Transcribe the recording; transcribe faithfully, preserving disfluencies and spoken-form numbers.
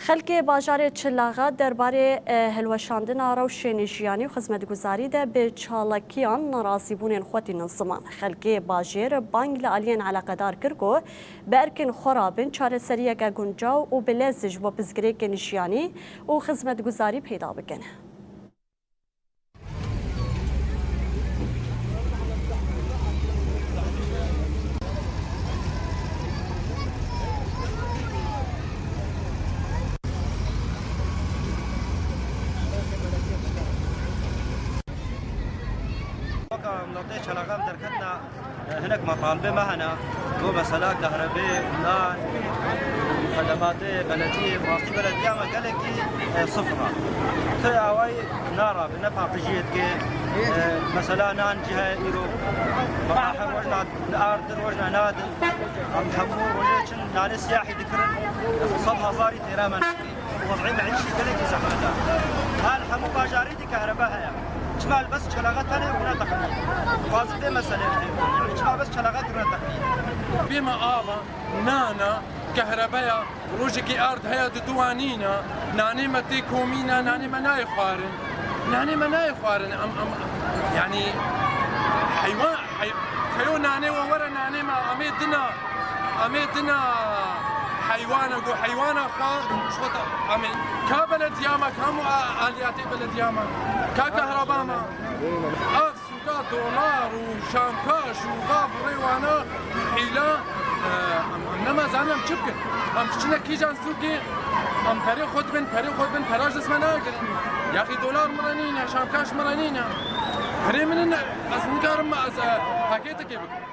Xelkê bajarê Çilaxa derbarê, e, hilweşandina rewşên jiyanî û xizmetguzarî de bi çalakiyan nerazîbûnên xwe tînin ziman. Xelkê bajêr bang li aliyên eleqedar kir ku bi erkên xwe re bin çareseriyeke guncaw û bi lez ji bo pirsgirêkên jiyanî û xizmetguzarî peyda bikin. Weka miletê Çelexan derketina Hinek metalibê me hene. Bo mesela kahrebê, nan, xedematê belediyê, rastî belediya me gelekî, e, sifir e. Ti awayî narabe, ne paqijiyê dike. E, mesela nan cî heye îro. Her rojna li ard, rojna nadin. Em hemû rojê çin nanê siyahî dikirin. Sed hezarî têra me nekir. Wez'ê meîşî gelekî zehmet e. Her hemû bajarî de kehrebe heye. Çima li bes Çelexe tenê rûne teqnî? Fazil vê meseleyê fêm kir. Yanî çima bes Çelexe rûne teqnî? Bê me ava, nana, kehrebeya, rojekî ard heye di duwa nîne, nanê me tê komîne, nanê me nayê xwarin. Nanê me nayê xwarin. Em, em, yanî heywan, hey-, xeyo nanê we were nanê me, em ê dina. Em ê dina heywana ku heywana xwe ji xwe ta-, em ê ka belediya me, ka mu-, a-, aliyatê belediya me, ka kehraba me. Ev sûka dolar û şamkaş û gav rêwana hîla, e, em, em nema zanin em çi bikin. Em diçine kîjan sûkê, em perê xwe dibin, perê xwe dibin, pera ji dest me nagirin. Yaxî dolar min re nîne, şamkaş min re nîne. Perê min in, ez nikarim ez, e, pakêtekê bikim.